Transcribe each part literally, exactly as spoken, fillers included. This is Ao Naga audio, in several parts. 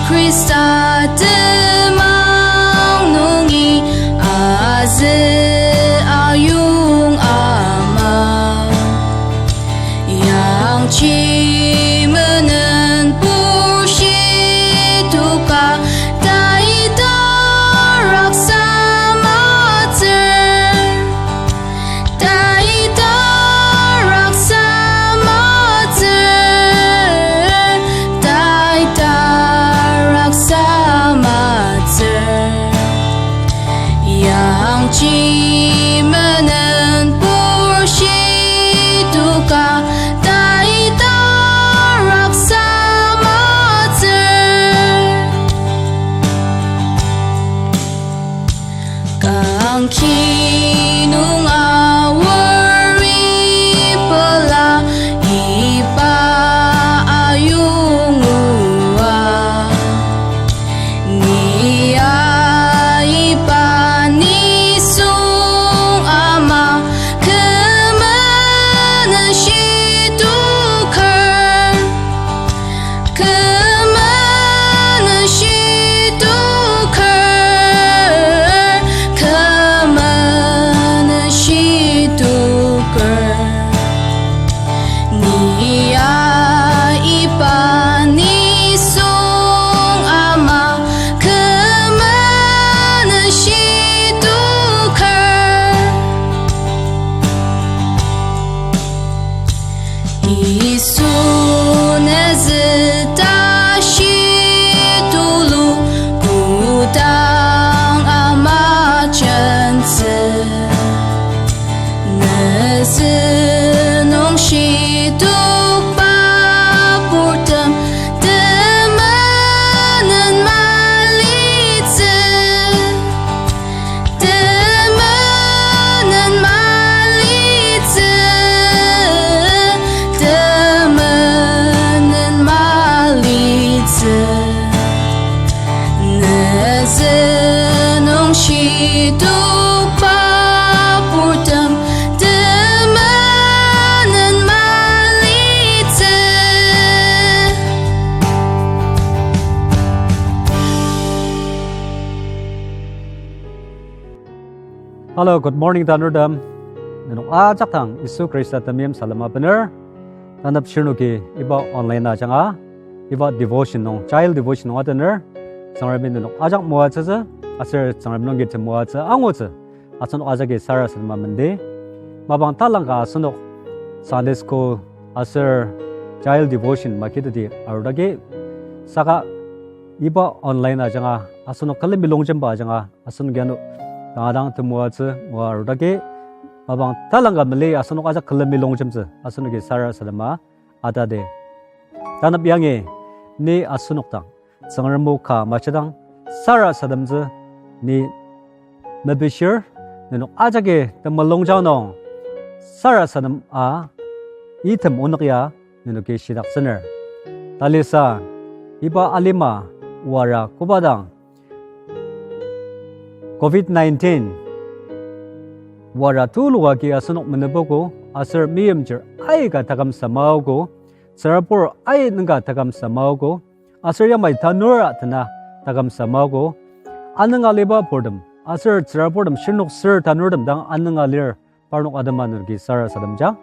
Khrista temang nungi azü ayong ama. Yangji menen pushitoka tai taraksa matsür. Tai taraksa matsür, tai taraksa matsür. Yangji menen pushitoka tai taraksa matsür. Kangki nung aor ipela iba ayong oa. Ni aiba nisung ama kümenen shitoker. Kümenen shitoker, kümenen shitoker. Ni aiba nisung ama kümenen shitoker. Yisu, ne zü tashi tulu kodang ama jentsü. Ne zü nung shitokba purtem temenen malitsü. Temenen malitsü, temenen malitsü. Ne zü nung shitokba purtem temenen malitsü. Hello, good morning tanurtem. Nenok ajak dang Yisu Khrista temeim salem abener. Tanep shirnoki iba online ajanga, iba devotion nung, child devotion nung atener. Tsüngremi nenok ajak moatsütsü, aser Tsüngrem nungji temoatsü angutsü. Asenok ajaki sarasadema mendi. Mapang talangka asenok Sunday school aser child devotion makiteti arudaki. Saka iba online ajanga asenok külemi longjemba ajanga asenok ano kanga dang temoatsü ngua arudaki. Mapang talangka mali asenok ajak külemi longjemtsü asenoki sarasadema atadi. Tanep yangi ni asenok dang Tsüngrem o ka majidang sarasademtsü ni mepishir, nenok ajaki temulungjang nung sarasadema item onük ya nenoki shidaktsüner. Talisa, iba alima wara koba dang covid nineteen wara tuluka agi asenok menepogo, aser meimchir aika taküm samaogo, tsürabur ai nungka taküm samaogo, aser yamai tanura tena taküm samaogo, anüng aliba purtem, aser tsüraburtem shirnok sür tanurtem dang anüng alir parnok atema nenoki sarasademjang.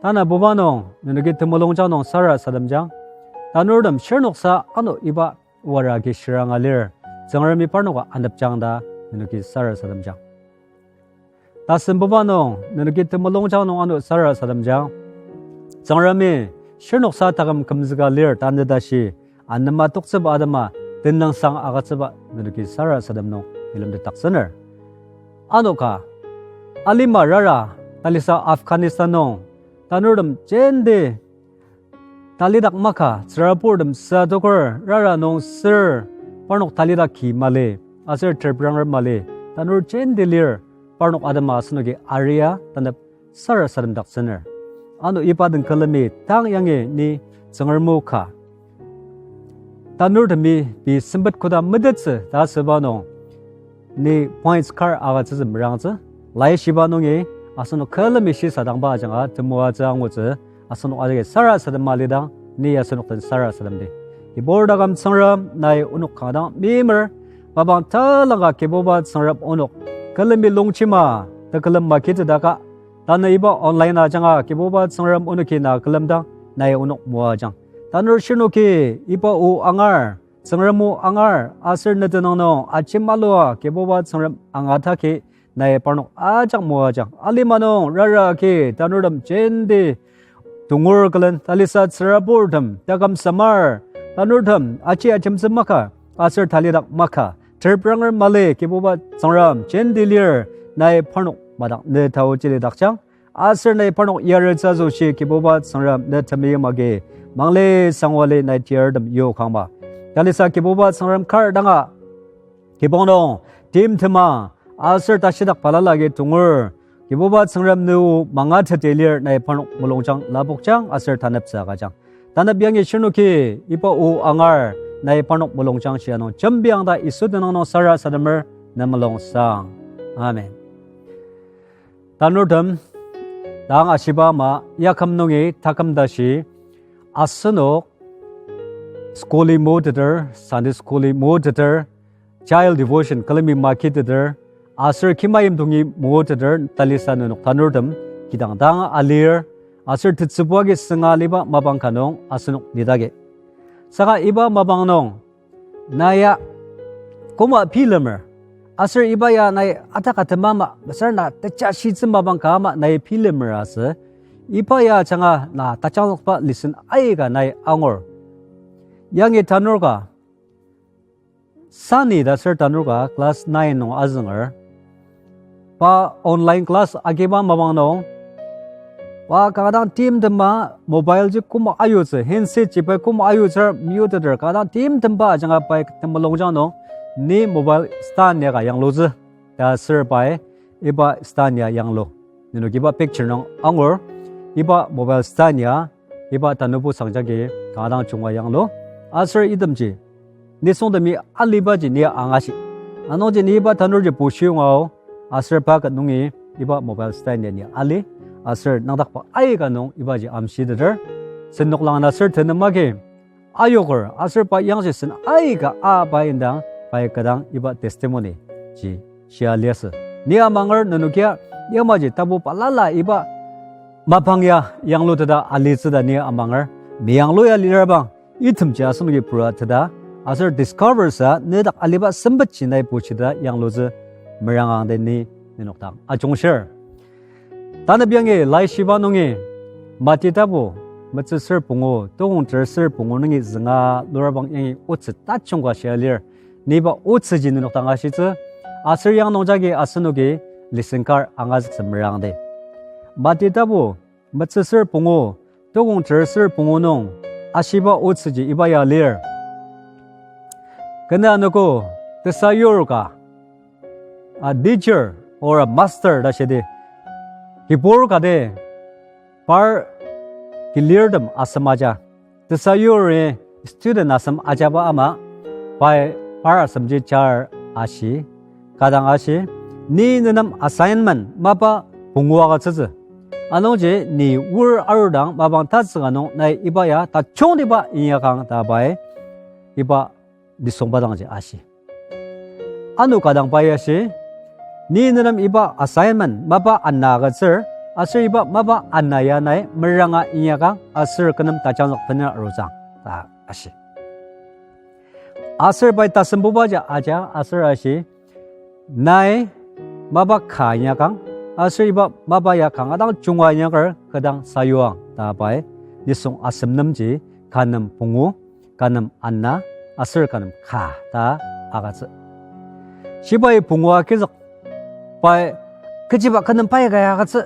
Tanabuba nung nenoki temulungjang nung sarasademjang. Tanurtem shirnoksa ano iba wara agi shiranga lir, Tsüngremi parnoka anepjang ta nenoki sarasademjang. Tasembuba nung nenoki temulungjang nung ano sarasademjang. Tsüngremi shirnoksa taküm kümzüka lir tanü tashi anema toktsüba atema tenüngsang agütsüba nenoki sarasadem nung bilemtetdaktsüner. Ano ka, alima rara, talisa Afghanistan nung tanurtem jenti talidak maka, tsüraburtem süa toker rara nung sür, parnok talidak ki mali, aser terpranger mali, tanur jenti lir, parnok atema asenoki aria tanep sarasademdaktsüner. Ano iba den külemi tang yangi ni Tsüngrem o ka tanurtemi pei sempet koda metettsü ta asüba nung ni points kar agütsütsü merangtsü. Laishiba nungi asenok külemi shisadangba ajanga temoatsü angutsü, asenok ajaki sarasadema lidang ni asenok den sarasademdi. Kibur taküm Tsüngrem nai onok kanga dang meimer, mapang talangka Kibuba Tsüngrem onok külemi longjima, tekülem makitedaka, tanü iba online ajanga Kibuba Tsüngrem onoki na külemdang nai onok moajang. Tanur shirnoki iba o angar, Tsüngrem o angar, aser ne tenüng nung ajemalu Kibuba Tsüngrem angataki nai parnok ajak moajang. Alima nung rara agi tanurtem jenti tongur külen, talisa tsüraburtem, taküm samar, tanurtem aji ajemtsü maka, aser talidak maka, terpranger mali Kibuba Tsüngrem jenti lir, nai parnok madak ne taoji lidakjang. Aser nai parnok yaritsü asoshi Kibuba Tsüngrem ne temeim agi mangli sangwali nai tiyartem yokangma. Talisa Kibuba Tsüngrem kar danga kibong nung timtema aser tashidak balala agi tongur, Kibuba Tsüngrem ne o mangateti lir, nai parnok mulungjang lapokjang aser taneptsü agüjang. Tanep yangi shirnoki iba o angar, nai parnok mulungjang shia nung jembiang ta Yisu tenüng nung sarasademer, ne mulungsang. Amen. Tanurtem, tang ashiba ama yaküm nungi taküm tashi, asenok school-i moteter, Sunday school-i moteter, child devotion külemi makiteter, aser kimayim tongi moteter talisa nenok tanurtem kidang dang alir, aser tetsübu agi sünga aliba mapang ka nung asenok lidagi. Saka iba mapang nung, na ya koma bilemer, aser iba ya nai ataka temama, mesüra na techa shitsü mapang ka ama nai bilemer asü, iba ya ajanga na tajangzükba lesson aika nai angur. Yangi tanur ka, Sunny ta aser tanur ka class nine nung azünger. Pa online class agiba mapang nung, pa kanga dang timtema mobile ji koma ayutsü, handset ji pai koma ayutsür meyuteter, kanga dang timtemba ajanga pai temulungjang nung, ni mobile stand ya ka yanglutsü ta aser pai iba stand ya yanglu. Nenok iba picture nung angur, iba mobile stand ya, iba tanübo sangjagi kanga dang junga yanglu. Aser itemji nisungtemi alibaji ni angashi. Anungji ni iba tanurji bushiyonga o, aser pa ket nungi iba mobile stand ya ni ali, aser nangdakba aika nung ibaji amshiteter. Senok lang ana aser tenem agi ayoker, aser pa yangji sen aika a pa indang, pai kü dang iba testimony ji shia liasü. Ni amanger nenokia yamaji tapu balala iba mapang ya yangluteta alitsü ta ni amanger, meyanglu ya lirabang, itemji asenoki pura teta, aser discover sa nedak aliba sempetji nai bushita yanglutsü merangang ta ni nenok dang ajungshir. Tanü yangi laishiba nungi, Mati tapu metsüsür pungu, tokong terser pungu nungi zünga lurabang yangi otsü tajung ka shia lir, ni iba otsüji nenok dang ashitsü, aser yang nungjagi asenoki lesson kar angazüktsü merangdi. Mati tapu metsüsür pungu, tokong terser pungu nung ashiba otsüji iba ya lir. Kena anogo tesayur ka, a teacher or a master ta shidi, kibur kati par kilirtem asem aja. Tesayuri student asem ajaba ama, pai par asemji jar ashi, ka dang ashi, ni nenem assignment mapa pungu agütsütsü. Anungji ni wor arudang mapang tatsüka nung nai iba ya tajungtiba inyakang ta pai iba nisungba dangji ashi. Ano ka dang pai ashi, ni nenem iba assignment mapa ana agütsür, aser iba mapa ana ya nai meranga inyakang aser kü nem tajangzük bener arutsüang ta ashi. Aser pai tasembubaji aja aser ashi, nai mapa ka inyakang, aser iba mapa ya kanga dang junga inyaker kü dang sayuang ta pai nisung asem nemji ka nem pungu, ka nem ana, aser ka nem ka ta agütsü. Shibai pungu akizük, pai kechiba kü nem pai ka agütsü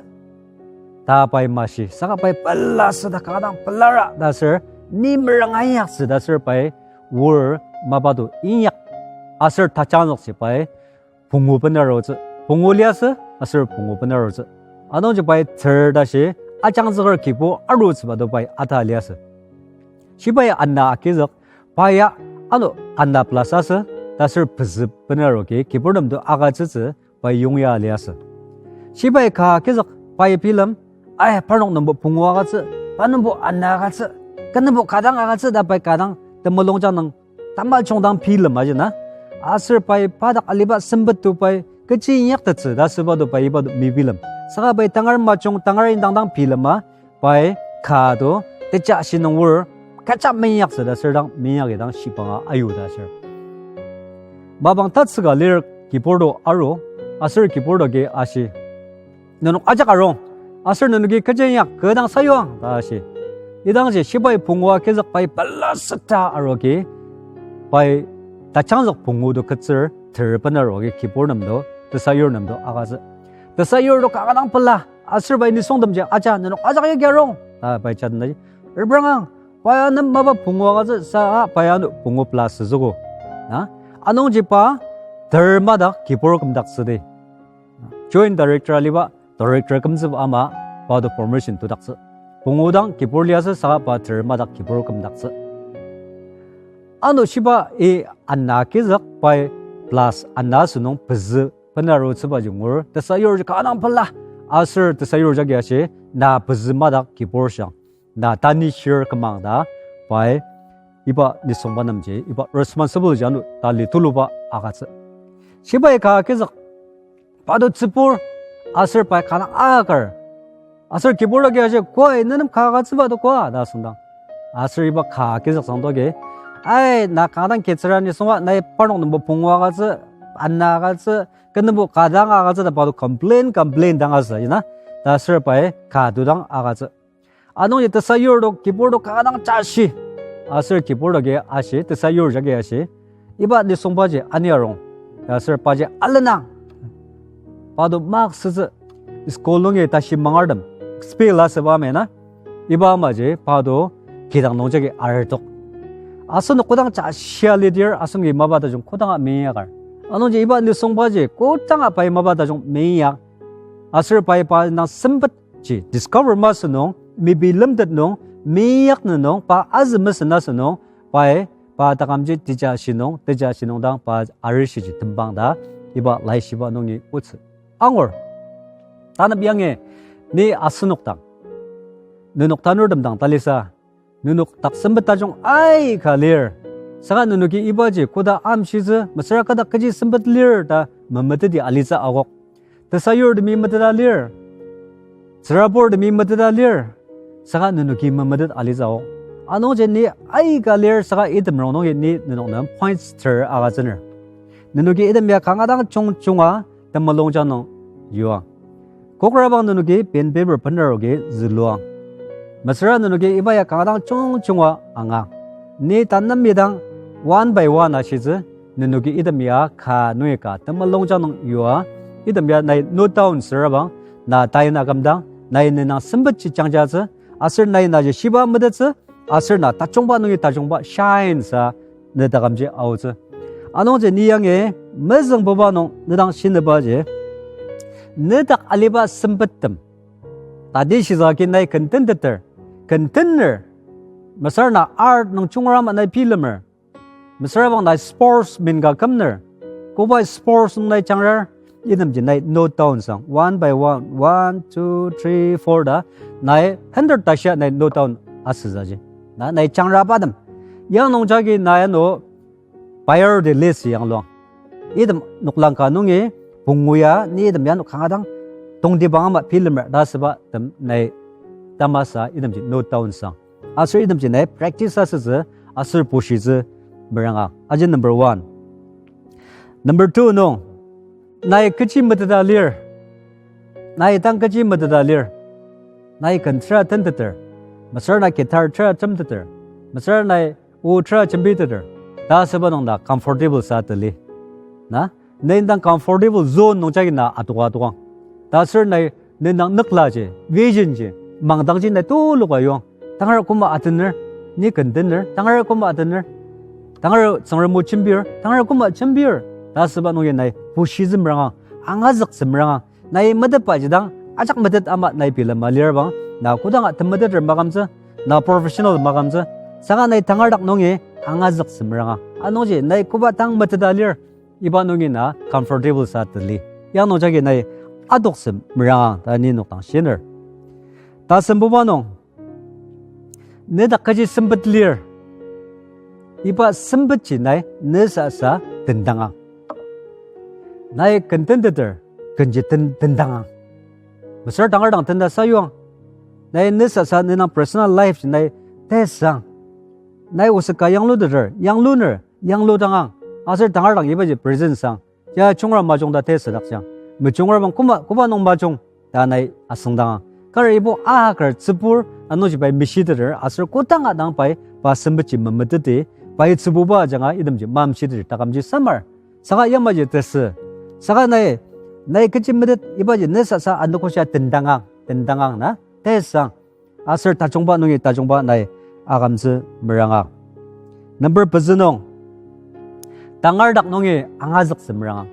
ta pai mashi, saka pai pela süda kanga dang pelara ta aser, ni meranga inyaktsü ta aser pai wor mapa to inyak aser tajangzükji pai pungu bener arutsü, pungu liasü aser pungu bener arutsü. Anungji pai ter tashi ajangzüker kibur arutsüba to pai ata liasü. Shibai ana akizük, pa ya ano ana plus asü, ta aser pezü bener aruki kibur nem to agütsütsü pai yongya liasü. Shibai ka akizük pai bilem, ai, parnok nembo pungu agütsü, pa nembo ana agütsü, kü nembo ka dang agütsü ta pai ka dang temulungjang nung tamajung dang bilem ajina. Aser pai pa dak aliba sempet to pai kechi inyaktettsü ta asüba to pai iba to mebilem. Saka pai tangar majung tangar indang dang bilema, pai ka to teja shi nung oar kecha meinyaktsü ta aser dang meinyaki dang shibanga ayu ta aser. Mapang tatsüka lir kibur to aru, aser kibur to agi ashi, nenok ajak arung, aser nenoki kechi inyak kü dang sayuang ta ashi. Idangji shibai pungua kizük pai pelaseta aruogi, pai tajangzük pungu to ketsür ter bener aruogi kibur nem to, tesayur nem to agütsü. Tesayur to kanga dang pela, aser pai nisungtemji aja, nenok ajak yagi arung ta pai jatenaji, reprangang, pai nem mapa pungu agütsü saka pai ano pungu pelasüzügo. Na, anungji pa ter madak kibur kümdaktsüdi. Joint director aliba director kümzüba ama pa to promotion todaktsü. Pungu dang kibur liasü saka pa ter madak kibur kümdaktsü. Ano shibai ana kizük pai plus ana asünung pezü bener arutsübaji ngur, tesayurji kanga dang pela, aser tesayur jagi ashi, na pezü madak kibur shiang, na tanishir kümang ta, pai iba nisungba nemji iba responsible ji ano tali tuluba agütsü. Shibai ka kizük pa to tsübur, aser pai kanga dang akar, aser kibur agi ashi, koi nenem ka agütsüba to kua ta asüngdang. Aser iba ka kizük sangdogi, ai na kanga dang kitsüra nisunga nai parnok nembo pungu agütsü, ana agütsü, kü nembo ka dang agütsü ta pa to complain complain dang asü ina. Ta aser pai ka to dang agütsü. Anungji tesayur to kibur to kanga dang jashi, aser kibur to agi ashi, tesayur jagi ashi, iba nisungbaji ani arung, ta aser paji alenang, pa to mak sütsü, school nungi tashi mangartem expel asüba ama na, iba amaji pa to kidang nungjagi artok. Asenok kodang jashia lidir asenoki mapa tajung kodanga meinyakar. Anungji iba nisungbaji kodanga pai mapa tajung meinyak. Aser pai pa indang sempetji discover masü nung, mebilemtet nung, meinyaknü nung, pa azü mesena sü nung, pai pa takamji teja shi nung, teja shi nung dang pa arishiji tembang ta, iba laishiba nungi otsü angur. Tanep yangi, ni asenok dang, nenok tanurtem dang talisa, nenok dak sempet tajung aika lir. Saka nenoki ibaji koda amshitsü, mesüra koda kechi sempet lir ta memeteti alitsü akok. Tesayurtemi meteta lir, tsüraburtemi meteta lir, saka nenoki memetet alitsü akok. Anungji ni aika lir saka item rongnungji ni nenok nem points ter agütsüner. Nenoki item ya kanga dang jungjunga temulungjang nung yuang. Kokrabang nenoki pen paper benaroki züluang. Mesüra nenoki iba ya kanga dang jungjunga angang. Ni tanemi dang one by one ashitsü, nenoki item ya ka nungi ka temulungjang nung yua, item ya nai note down sürabang, na taina kümdang, nai nenang sempetji jangjatsü, aser nai naji shiba metettsü, aser na tajungba nungi tajungba shine sa, ne takümji aotsü. Anungji ni yangi mezüngbuba nung nedang shinübaji, nedak aliba sempettem tati shizaki nai kententeter, kentener, mesüra na art nung jungra ama nai bilemer, mesüra bang nai sportsman ka kümner, koba sports nung nai jangrar, itemji nai note down sang, one by one, one, two, three, four ta, nai hundred ta shia nai note down asütsüji. Na nai jangrabatem, yang nungjagi nai ano priority list yangluang. Item noklang ka nungi pungu ya, ni item ya nokanga dang tongtibang ama bilemer ta asübatem nai tamasa itemji note down sang. Aser itemji nai practice asütsü, aser bushitsü meranga. Aji number one. Number two nung, nai kechi meteta lir. Nai tang kechi meteta lir. Nai ken tera tenteter. Mesüra na guitar tera temteter. Mesüra nai o tera jembiteter. Ta asüba nung na comfortable sa teli. Na, nai indang comfortable zone nung jagi na adoka adokang. Ta aser nai, nai indang nüklaji, visionji, mangdangji nai tuluka yuang. Tangar koma atener, ni kentener, tangar koma atener. Tangar Tsüngrem o jembir, tangar koma jembir. Ta asüba nungi nai bushitsü meranga, angazüktsü meranga. Nai metetbaji dang, ajak metet ama nai bilema lir bang, na kodanga temeteter makümtsü, na professional makümtsü, saka nai tangar dak nungi angazüktsü meranga. Anungji nai koba tang meteta lir, iba nungi na comfortable sa teli. Yang nungjagi nai adoktsü meranga ta ni nokdang shiner. Tasembuba nung, nedak kechi sempet lir. Iba sempetji nai ne sasa tendangang. Nai ken tenteter, kenji ten-, tendangang. Mesüra tangar dang tenda sayuang. Nai ne sasa ne dang personal life ji nai tesang. Nai osaka yangluteter, yangluner, yangludangang. Aser tangar dang ibaji present sang. Ya jungra majung ta tesüdakjang. Mejungra bang koma, koba nung majung ta nai asüngdangang. Kar ibo ahaker tsübur anungji pai meshiteter aser kodanga dang pai pa sempetji memeteti, pai tsübuba ajanga itemji mamshiteter takümji samar. Saka yamaji tesü. Saka nai, nai kechi metet ibaji ne sasa anogoshia tendangang, tendangang na tesang. Aser tajungba nungi tajungba nai akümtsü merangang. Number pezü nung, tangar dak nungi angazüktsü merangang.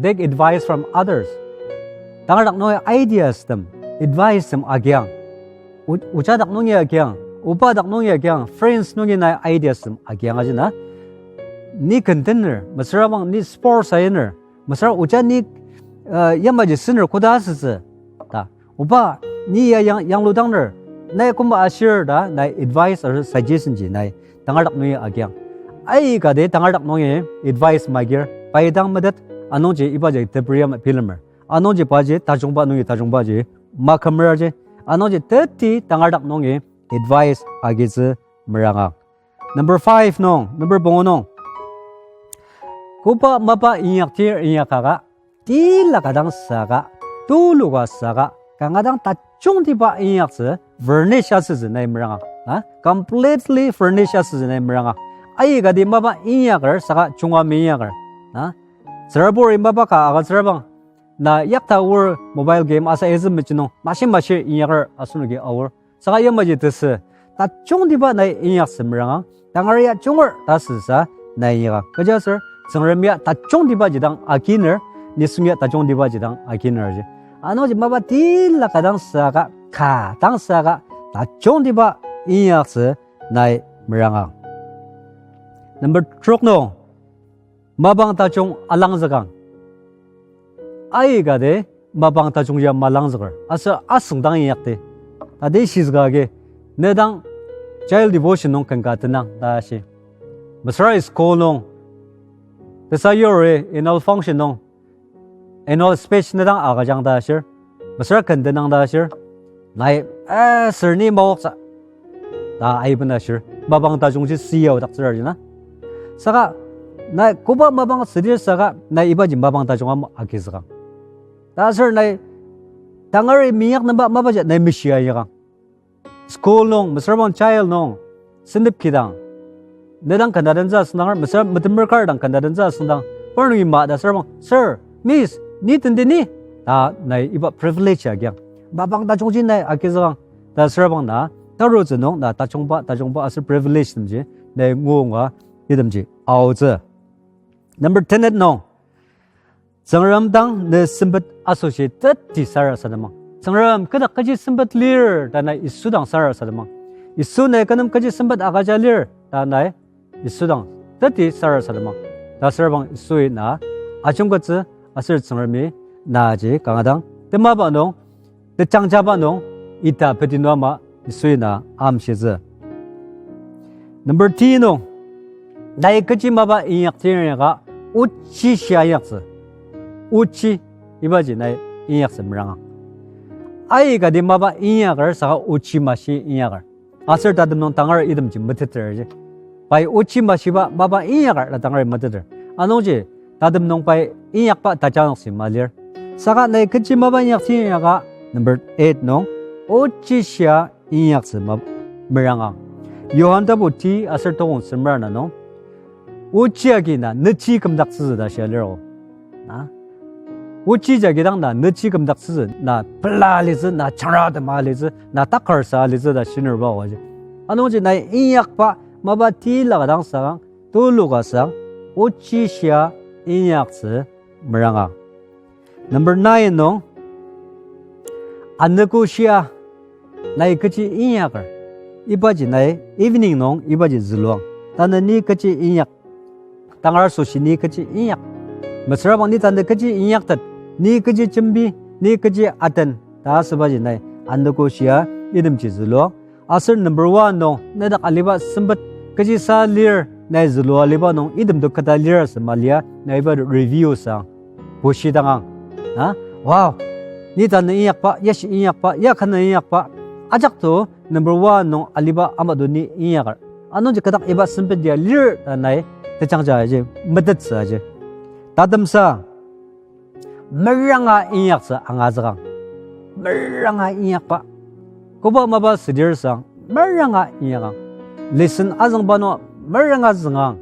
Take advice from others. Tangar dak nungi ideas tem, advice tem agiang. O-, oja dak nungi agiang, oba dak nungi agiang, friends nungi nai ideas tem agiang ajina. Ni ken tener, mesüra bang ni sports ayiner, mesüra oja ni, uh, yamaji süner koda asütsü ta. Oba, ni ya yang, yangludangner, nai koma ashir ta, nai advice aser suggestion ji nai tangar dak nungi agiang. Aikati tangar dak nungi advice magir, pai dang metet, anungji ibaji teperia ma bilemer. Anungji paji tajungba nungi tajungbaji makümer aji. Anungji teti tangar dak nungi advice agitsü merangang. Number five nung, number pungu nung. Koba mapa inyaktir inyakaka, tila ka dang saka, tuluka saka, kanga dang tajungtiba inyaktsü furnish asütsü nai meranga. Na, completely furnish asütsü nai meranga. Aikati mapa inyaker saka junga meinyaker. Na, tsüraburi mapa ka agütsürabang. Na yakta aor mobile game asa ezü mechinung, mashi mashi inyaker asenoki aor. Saka yamaji tesü, tajungtiba nai inyaktsü merangang, tangar ya junger ta süsa nai inyaka. Kechiaser, Tsüngrem ya tajungtiba jidang aginer, nisung ya tajungtiba jidang aginer ji. Anungji mapa tila ka dang saka, ka dang saka, tajungtiba inyaktsü nai merangang. Number trok nung, mapang tajung alangzükang. Aikati mapang tajung ya malangzüker. Aser asüngdang inyakti. Tati shizüka agi, ne dang child devotion nung ken ka tenang ta shi. Mesüra school nung, tesayuri annual function nung, annual speech ne dang agüjang ta shir. Mesüra ken tenang ta shir. Nai, eh, sür ni maoksa ta aiben ashir. Mapang tajungji siya odaktsür ajina. Saka, nai koba mapang südir saka, nai ibaji mapang tajung ama agizükang. Ta aser nai, tangari minyak nemba mapaja nai mishia yakang. School nung, mesüra bang child nung, sentep kidang. Ne dang kanga tentsü asüngdang, mesüra metemer kar dang kanga tentsü asüngdang. Parnok ima ta süra bang, Sir, Miss, ni tenti ni? Ta nai iba privilege agiang. Mapang tajungji nai agizükang. Ta süra bang na, tarutsü nung na tajungba, tajungba aser privilege temji, nai ngua itemji aotsü. Number ten nung, Tsüngrem dang ne sempet asoshi teti sarasademang. Tsüngrem kü dak kechi sempet lir ta nai Yisu dang sarasademang. Yisu nai kü nem kechi sempet agüja lir ta nai Yisu dang teti sarasademang. Ta süra bang Yisui na ajungkettsü aser Tsüngremi naji kanga dang temaba nung, tejangjaba nung, ita peti nung ama Yisui na amshitsü. Number ten nung, nai kechi mapa inyaktsü inyaka, ochi shia inyaktsü. Ochi, ibaji nai inyaktsü merangang. Aikati mapa inyaker saka ochi mashi inyaker. Aser tatem nung tangar itemji meteterji. Pai ochi mashiba mapa inyaker ta tangari meteter. Anungji, tatem nung pai inyakba tajanokji malir. Saka nai kechi mapa inyaktsü inyaka, number eight nung, ochi shia inyaktsü ma-, merangang. Johan tapu ti aser tokong semer ana nung, ochi agi na nechi kümdaktsütsü ta shia lir o. Na? Ochi jagi dang na nechi kümdaktsütsü, na pela litsü, na changra tema litsü, na takarsa litsü ta shinerba oji. Anungji nai inyakba mapa tila ka dang sakang, tulu ka sang, ochi shia inyaktsü merangang. Number nine nung, anogo shia, nai kechi inyaker. Ibaji nai evening nung ibaji züluang. Tanü ni kechi inyak. Tangar asoshi ni kechi inyak. Mesüra bang ni tanü kechi inyaktet. Ni kechi jembi, ni kechi aten. Ta asübaji nai anogo shia itemji züluang. Aser number one nung, nedak aliba sempet Kechisa lir, nai zülua aliba nung item to keta lir asü malia, nai iba review sang. Bushidangang. A? Wow. Ni tanü inyakba, yashi inyakba, ya kena inyakba. Ajak to number one nung aliba ama to ni inyaker. Anungji kü dak iba sempet ya lir ta nai tejangja aji, metettsü aji. Tatemsa, meranga inyaktsü angazükang. Meranga inyakba. Koba mapa südir sang, meranga inyakang. Lesson azüngba nung meranga züngang.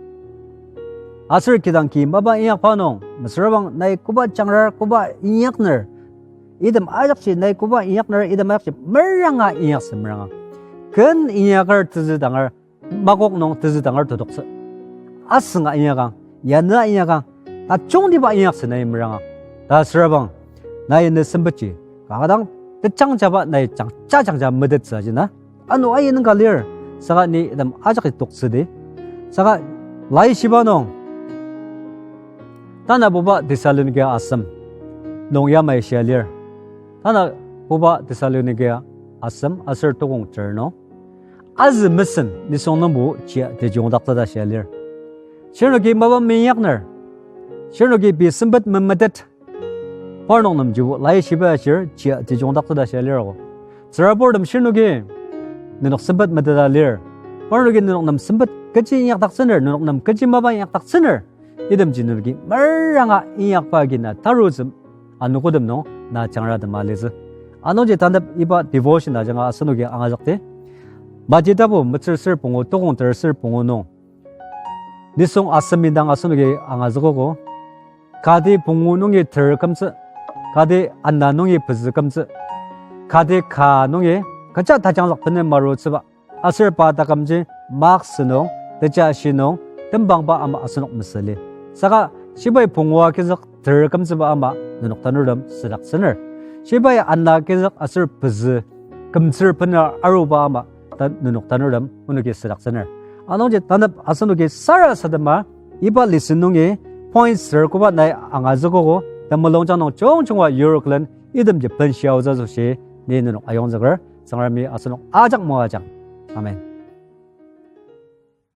Aser kidang ki mapa inyakba nung, mesüra bang nai koba jangrar, koba inyakner. Item ajakji nai koba inyakner, item ajakji meranga inyaktsü merangang. Ken inyaker tezü danger, makok nung tezü danger todoktsü. Asünga inyakang, yanüa inyakang, tajungtiba inyaktsü nai merangang. Ta süra bang, nai ne sempetji, kanga dang tejangjaba nai jangja jangja metettsü aji na. Ano ayi nüngka lir, saka ni item ajak toktsüdi. Saka laishiba nung, tanabuba Thessalonika asem nung yamai shia lir. Tanabuba Thessalonika asem aser tokong ter nung, azü mesen nisung nungbo chia tejungdaktsü ta shia lir. Shirnoki mapa minyakner, shirnoki pei sempet memetet, parnok nemjibo laishiba ashir chia tejungdaktsü ta shia lir ako. Tsüraburtem shirnoki nenok sempet meteta lir. Parnoki nenok nem sempet kechi inyakdaktsüner, nenok nem kechi mapa inyakdaktsüner, itemji nenoki meranga inyakba agi na tarutsü anogotem nung na jangratem alitsü. Anungji tanep iba devotion ajanga asenoki angazükdi. Mati tapu metsür ser pungu, tokong ter ser pungu nung nisung asem indang asenoki angazükogo. Kati pungu nungi ter kümtsü, kati ana nungi pezü kümtsü, kati ka nungi kecha tajangzük bene marutsüba, aser pa takümji maksü nung, tejashi nung, tembangba ama asenok mesüli. Saka shibai pungua kizük ter kümtsüba ama nenok tanurtem südaktsüner. Shibai ana kizük aser pezü kümtsür bena aruba ama ta nenok tanurtem onoki südaktsüner. Anungji tanep asenoki sarasadema iba lesson nungi point ser koba nai angazükogo, temulungjang nung jungjungwa yuroklen itemji benshia aotsü asoshi ni nenok ayongzüker, Tsüngremi asenok ajak moajang. Amen.